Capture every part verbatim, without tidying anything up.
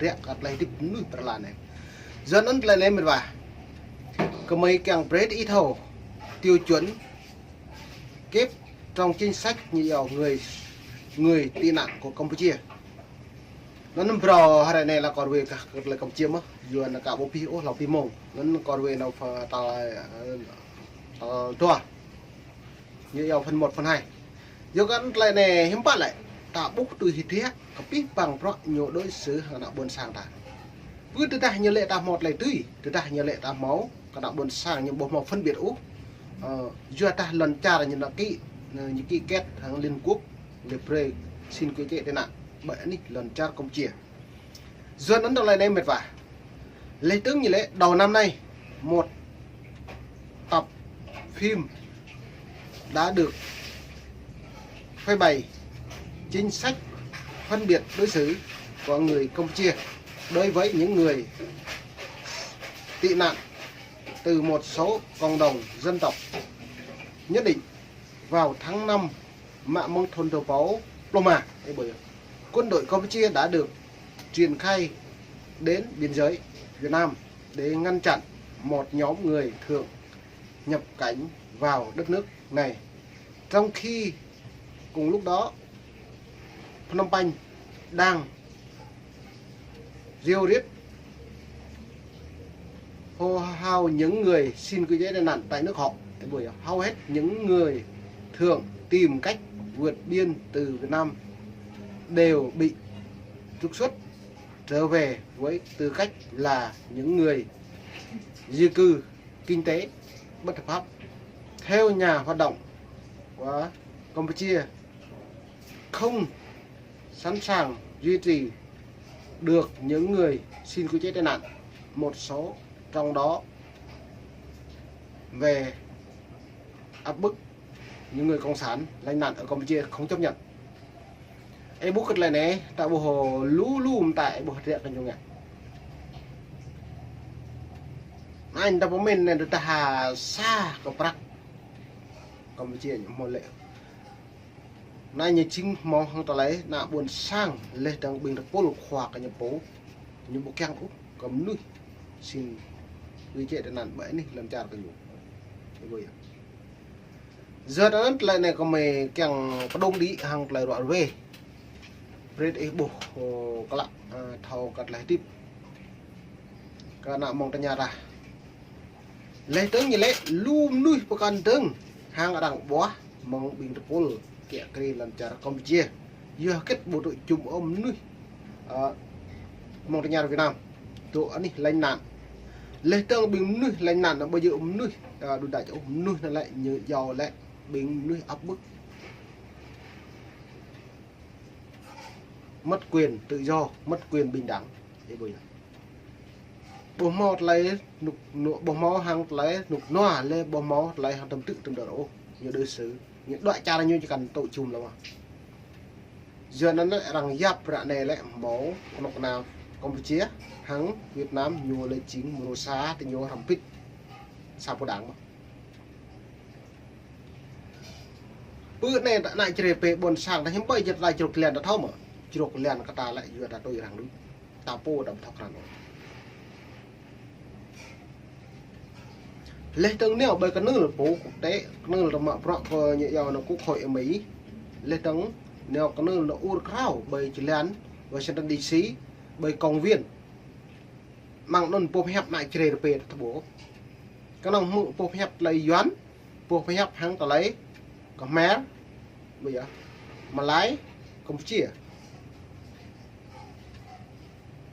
rĕ kơ tơlơi hơdip mơnuih pơrơlan anai. Yua anŭn tơlơi anai mĕt wa, kơmơi kiăng brơi ih thâo tiêu chuẩn kép trong chính sách ñu yua người, người tị nạn của Campuchia. Anŭn brơi hrơi anai lĕ kơ ruai kơ, kơ tơlơi Campuchia mơ̆n, yua anŭn ka ƀu pih ôh hlâo pih mông. Anŭn kơ ruai anŭn pha tal, tal dua. Ñu yua phần một, phần hai. Yua kơ anŭn tơlơi anai hiư̆m pă lĕ, ta ƀuh tui hơdră, kơ pih păng prŏ ñu đối xử hăng ană ƀôn sang ta. Pơ tơdah ñu lĕ ta hmâo tơlơi tui, tơdah ñu lĕ ta hmâo, kơ ană ƀôn sang ñu ƀu hmâo phân biệt ôh. Ơ, yua dah lŏn čar ñu nao ký, ñu ký kết hăng Liên Quốc, lĕ brơi xin quy chế tị nạn ƀơi anih lŏn čar Campuchia. Yua anŭn tơlơi anai mĕt wa. Lĕ tơ̆ng ñu lĕ đầu năm nay, một tập phim đã được phơi bày chính sách phân biệt đối xử của người Campuchia đối với những người tị nạn từ một số cộng đồng dân tộc nhất định vào tháng năm mă mơ̆ng thun dua rơbâo pluh rơma. Ê, ƀơi, quân đội Campuchia đã được triển khai đến biên giới Việt Nam để ngăn chặn một nhóm người Thượng nhập cảnh vào đất nước này. Trong khi cùng lúc đó, Phnom Penh đang rêu riết hô hào những người xin quy chế tị nạn tại nước họ. Ê, ƀơi, hầu hết những người Thượng tìm cách vượt biên từ Việt Nam đều bị trục xuất trở về với tư cách là những người di cư kinh tế bất hợp pháp. Theo nhà hoạt động của Campuchia, không sẵn sàng duy trì được những người xin quy chế tị nạn, một số trong đó về áp bức những người cộng sản lánh nạn ở Campuchia không chấp nhận. Ê, ƀuh kơ tơlơi anai, ta ƀuh lu lu mơta, ê, ƀuh rĕ kơ ñu ngă. Anŭn ta pơmĭn anai ta ha sa kơ prăk Campuchia ñu hmâo lĕ. Anai ñu jing hmâo hăng tơlơi ană ƀôn sang lĕ dơ̆ng ƀing tơpul khua kơ ñu pô, ñu ƀu kiăng ôh kơ mơnuih xin quy chế tị nạn ƀơi anih lŏn čar kơ ñu. Ê, ƀơi, yua anŭn tơlơi anai kơmơi kiăng pơdŏng đĭ hăng tơlơi ruă ruê. Brơi ih ƀuh, ơ, klă, ơ, thâo kơ tơlơi hơdip kơ ană mơ̆ng tơña rah. Lĕ tơ̆ng ñu lĕ lu mơnuih pơkŏn dơ̆ng hăng arăng ƀuah mơ̆ng ƀing tơpul kiă kriê lŏn čar Campuchia. Yua hơget ƀu tŭ jum ôh mơnuih, ơ, mơ̆ng tơña Việt Nam tŭ anih lánh nạn. Lĕ tơ̆ng ƀing mơnuih lánh nạn anŭn ƀu djơ̆ mơnuih, ơ, đu đač ôh, mơnuih anŭn lĕ ñu iâu lĕ ƀing mơnuih áp bức, mất quyền tự do, mất quyền bình đẳng. Ê, ƀơi, yua, ƀu hmâo tơlơi rơnŭk, rơnŭk, ƀu hmâo hăng tơlơi rơnŭk rơnua lĕ, ƀu hmâo tơlơi hăng tơm tư̆ tơm đơr ôh. Ñu đối xử, ñu đuaĭ čar ñu či kăn tŭ jum lăng mơ̆n. Yua anŭn lĕ arăng yap ră anai lĕ hmâo kơnuk kơna Campuchia hăng Việt Nam ñu lĕ jing mrô sa tơ ñu hrŏm pĭt sa pô đang mơ̆n. Pơ anai ta ană Jrai pơ ƀôn sang ta hiư̆m pă jĕ ta jrôk lian ta thâo mơ̆. Jrôk lian kơ ta lĕ yua ta tui arăng đôč. Ta pô ta ƀu thâo krăn ôh. Lĕ tơ̆ng nao ƀơi kơnưl pô quốc tế, kơnưl ta mă prăk kơ ñu iâu anŭn Quốc hội Mỹ. Lĕ tơ̆ng nao kơnưl anŭn ur krao ƀơi jơlan Washington D C, ƀơi công viên. Mơ̆ng anŭn pô pơhiăp ană Jrai rơpê ta tơƀuh. Kơnơ̆ng hmư̆ pô pơhiăp tơlơi Yuan, pô pơhiăp hăng tơlơi Khmer, ƀơi, yua, Malay, Campuchia.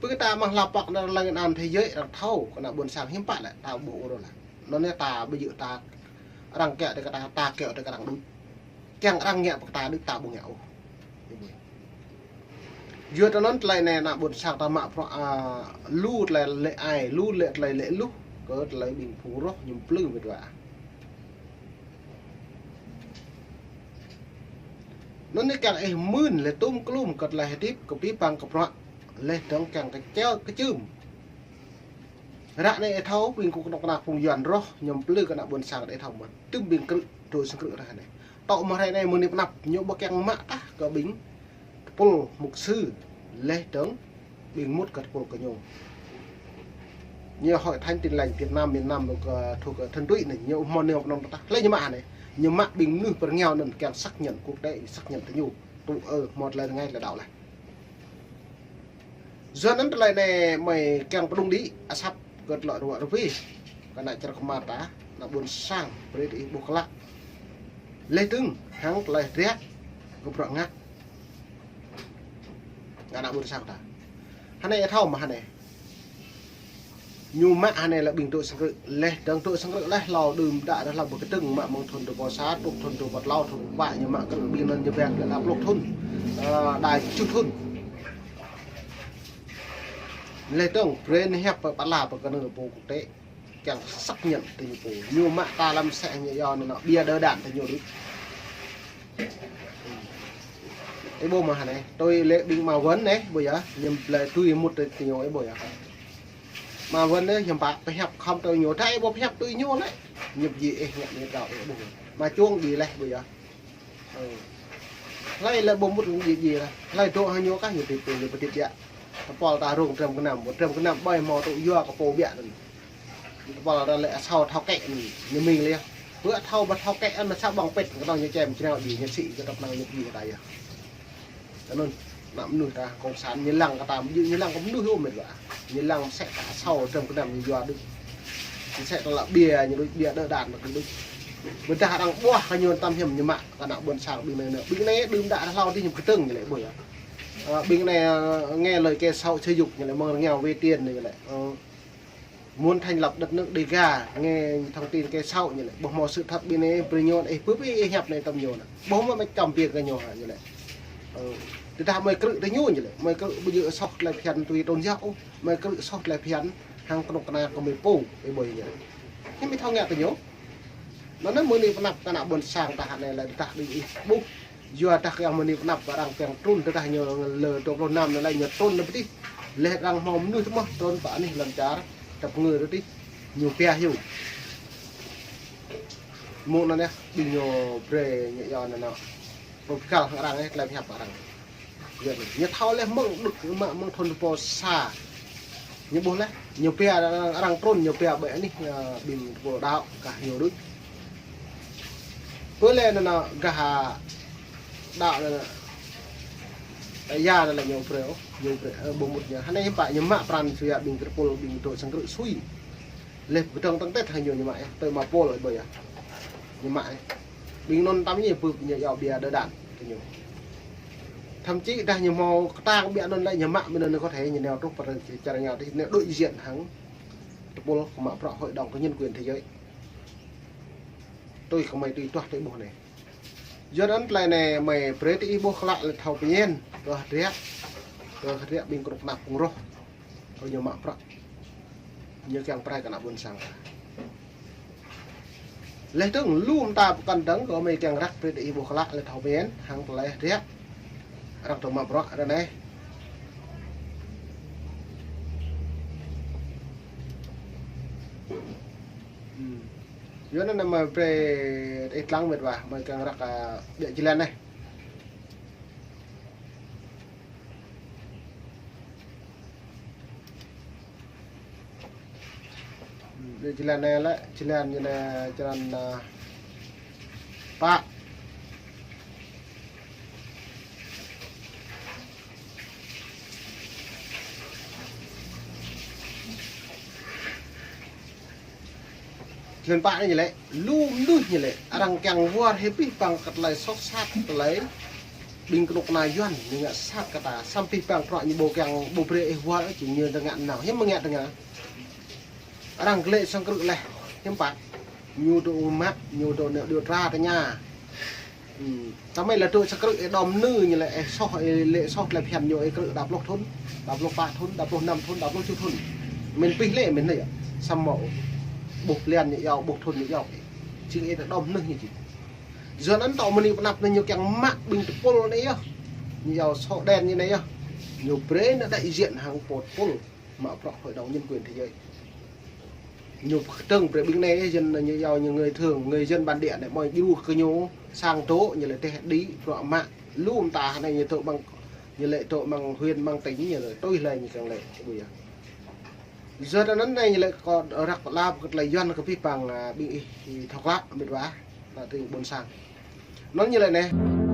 Pơ kơ ta mơ̆ng hla pŏk anŭn lăng anŭn thế giới arăng thâo, kơ ană ƀôn sang hiư̆m pă lĕ, ta ƀu ur ôh lĕ. Anŭn yơh ta ƀu djơ̆ ta, arăng kiăng tơ kơ ta, ta kiăng tơ kơ arăng đôč. Kiăng arăng ngă pơ kơ ta đôč ta ƀu ngă ôh. Yua anŭn tơlơi anai ană ƀôn sang ta mă prăk, ơ, lu tơlơi lĕ ai, lu lĕ tơlơi lĕ luh, kơ tơlơi ƀing phung roh ñu plư mĕt wa. Anŭn anai kiăng ih mưn lĕ tŭm klum kơ tơlơi hơdip kơ pĭ păng kơ prăk lĕ dơ̆ng kiăng kơ čeo kơ čưm. Ră anai ih thâo ƀing kơnuk kơna phung Yuan roh ñu plư kơ ană ƀôn sang ih thâo mơ̆n. Tŭm ƀing krư̆, tui sang krư̆ ră anai. Tŏ mơ̆ hrơi anai mơ̆ng anai pơ anăp ñu ƀu kiăng mă tah kơ ƀing tơpul mục sư lĕ dơ̆ng ƀing mŭt kơ tơpul kơ ñu. Ñu Hội Thánh Tin Lành Việt Nam miền Nam, kơ, thuộc kơ Thuần Túy anai, ñu hmâo nao pơ anŭn pơtah. Hlơi ñu mă anai? Ñu mă ƀing mơnuih pơrơngiao anŭn kiăng xác nhận quốc tế, xác nhận tơ ñu. Tui ơ, hmâo tơlơi rơngai tơlơi đaŏ laih. Yua anŭn tơlơi anai mơi kiăng pơđŭng đĭ asăp kơ tơlơi ruă rơwih. Kơ ană čar kơmar ta, ană ƀôn sang, brơi tơ ih ƀuh klă. Leh dơ̆ng, hăng tơlơi hơdră, kơ bruă ngă. Kơ ană ƀôn sang ta. Hơnai ih thâo mơ̆ hơnai. Ñu mă hơnai lĕ ƀing dŏ sang krư̆. Leh dơ̆ng dŏ sang krư̆ leh hlâo đưm đă dah hlâo ƀơi kơdơ̆ng mă mơ̆ng thŭn dua rơbâo sa, truh thŭn dua rơbâo klâo, thŭn dua rơbâo pă ñu mă krư̆ ƀing anŭn ñu ƀiă lĕ đa pluh thŭn. Ơ, đa tơjuh thŭn. Leh dơ̆ng brơi ñu hiăp pơ pơala pơ kơnơ̆ng pô quốc tế. Kiăng xác nhận tơ ñu pô. Ñu mă ta lăm sĕ ñu yua anŭn ƀia đơ đan tơ ñu đôč. Ih ƀuh mơ̆ hơnai, tui lĕ ƀing Ma Win anai, ƀuh yơh, ñu blơi tui mŭt tơ ñu, ih ƀuh yơh. Ma Win anai, hiư̆m pă pơhiăp khŏm tui ñu, ta ih ƀuh pơhiăp tui ñu lĕ. Ñu ji ih ngă ñu rao ih ƀuh. Ma Chuông ji leh, ƀuh yơh. Ơ. Hlơi lĕ ƀu mŭt ji ji lah. Hlơi dŏ hăng ñu kah ñu tĭp, ñu pơtĭp biă. Tơpul ta rông trăm kơnăm, ƀu trăm kơnăm ƀơi hmâo tŭ yua kơ pô biă anŭn. Tơpul ta lĕ asâo thâo kĕ anŭn, ñu mĭn leh. Bơ thâo ƀu thâo kĕ anŭn mă sa ƀơ̆ng pĕt kơnơ̆ng ñu čem čreo ji, ñu sĭ kơ tơpnăng ñu ji kơ ta yơh. Anŭn, ană mơnuih ta cộng sản ñu lăng kơ ta, ñu lăng kơ mơnuih ôh mĕt wa. Ñu lăng mơsĕ ta asâo trăm kơnăm ñu yua đôč. Mơsĕ ta lă ƀia ñu đôč, ƀia đơ đan mă kơ đôč. Ƀôdah arăng ƀuah kơ ñu tăm hiư̆m ñu mă kơ ană ƀôn sang ƀing anai, ƀing anai đưm đă hlâo dih ñu kơdơ̆ng ñu lĕ ƀuh yơh. Ơ, ƀing anai, ơ, nghe lời kẻ xấu xúi giục ñu lĕ mơ̆ng rơngiao vay tiền ñu lĕ. Ơ, muốn thành lập đất nước Đêga, nghe thông tin kẻ xấu ñu lĕ. Ƀuh hmâo sự thật ƀing anai, brơi ñu ih bưp ih hiăp anai tăm ñu anai. Ƀuh hmâo mă čăm pia kơ ñu hă ñu lĕ. Ơ, tơdah mơi krư̆ tơ ñu ñu lĕ. Mơi krư̆ ƀu djơ̆ soh tơlơi phiăn tui tôn giáo ôh. Mơi krư̆ soh tơlơi phiăn hăng kơnuk kơna kơ mơi pô, ih ƀuh ñu. Hiư̆m ih thâo ngă tơ ñu. Anŭn anai mơ̆ng anai pơanăp kơ ană ƀôn sang ta hă anai lĕ tơdah đĭ ih ƀuh. Yua dah kiăng mơ̆ng anai pơanăp kơ arăng kiăng trŭn tơdah ñu lơ dua pluh năm anai lĕ ñu trŭn lĕ pơtih. Leh arăng hmâo mơnuih tơmơ̆ trŭn pơ anih lŏn čar, tơpơngư tơtih. Ñu pia hyu. Mơ̆ng anŭn yơh, ƀing ñu brơi ñu yua anŭn anŭn. Pơkăl hăng arăng yơh, tơlơi pơhiăp arăng. Yơh, ñu thâo leh mơ̆ng đŭk mă mơ̆ng thŭn dua rơbâo sa. Ñu ƀuh leh, ñu pia arăng trŭn, ñu pia ƀơi anih, ơ, ƀing tơpul đaŏ kah ñu đôč. Pơ lĕ anŭn anŭn gah, đaŏ anŭn anŭn. Ơ, yua anŭn lĕ ñu brơi ôh, ñu brơi, ơ, ƀu mŭt ñu. Hơnai hiư̆m pă ñu mă pran jua ƀing tơpul ƀing dŏ sang krư̆ sui. Leh pơkơdơ̆ng tơ̆ng tĕt hăng ñu, ñu mă yơh, tui mă pôl ƀơi yơh. Ñu mă yơh. Ƀing anŭn tăm ñu bưp ñu yua ƀia đơ đan tơ ñu. Thậm chí dah ñu hmâo kơtang ƀiă anŭn lĕ ñu mă ƀing anŭn có thể ñu nao truh pơ čar rơngiao tih, nao đối diện hăng tơpul kơ mă bruă Hội đồng kơ nhân quyền thế giới. Tui kơ mơi tui tuah tui ƀuh anai. Yua anŭn tơlơi anai mơi brơi tơ ih ƀuh klă lĕ thâo pơñen, kơ hơdră, kơ hơdră ƀing kơnuk kơna phung roh. Kơ ñu mă bruă. Ñu kiăng pơrai kơ ană ƀôn sang. Leh dơ̆ng lu mơta pơkŏn dơ̆ng kơ mơi kiăng răk brơi tơ ih ƀuh klă lĕ thâo pơñen, hăng tơlơi hơdră. Arăng dŏ mă bruă ră anai. Hmm. Yua anŭn anai mơi brơi ih lăng mĕt wa, mơi kiăng răk, ơ, ƀiă jơlan anai. Hmm, ƀiă jơlan anai lĕ, jơlan ñu anai, jơlan, ơ, pă. Jơlan pă anai ñu lĕ, lu mơnuih ñu lĕ, arăng kiăng wơr hĭ pih păng kơ tơlơi soh sat tơlơi ƀing kơnuk kơna Yuan ñu ngă sat kơ ta, samơ̆ pih păng bruă ñu ƀu kiăng ƀu brơi ih wơr či ñu dơ̆ng ngă nao, hiư̆m mơ̆ ngă dơ̆ng ngă. Arăng glĕ sang krư̆ leh, hiư̆m pă, ñu dŏ mă, ñu dŏ nao điều tra tơ ñu. Hmm. Tơmơi lĕ dŏ sang krư̆ ih đom nư ñu lĕ ih soh, ih lĕ soh tơlơi phiăn ñu ih krư̆ đa pluh thŭn, đa pluh pă thŭn, đa pluh năm thŭn, đa pluh tơjuh thŭn. Mĭn pih lĕ mĭn lĕ yơh. Samơ̆ ƀuh blan ñu yua, ƀuh thŭn ñu yua. Jing ih đom nư ñu jing. Yua anŭn tơl mơ̆ng anai pơanăp anai ñu kiăng mă ƀing tơpul anai yơh. Ñu yua sổ đen ñu anai yơh. Ñu brơi anŭn đại diện hăng pô tơpul mă bruă Hội đồng Nhân quyền Thế giới. Ñu kơdơ̆ng brơi ƀing anai dân ñu yua ñu người thường, người dân bản địa anai mơi djru kơ ñu sang dŏ ñu lĕ teh đĭ bruă mă lu mơta anai ñu dŏ ƀăng Ñu lĕ dŏ amăng huyện, amăng tỉnh ñu lĕ tui hlơi ñu kiăng lĕ ƀu yơh. Yua anŭn anai ñu lĕ kâo răk pơala kơ tơlơi Yuan kơ abih bang, a, ƀing ih thâo klă mĕt wa, ană tring ƀôn sang. Anŭn ñu lĕ anai.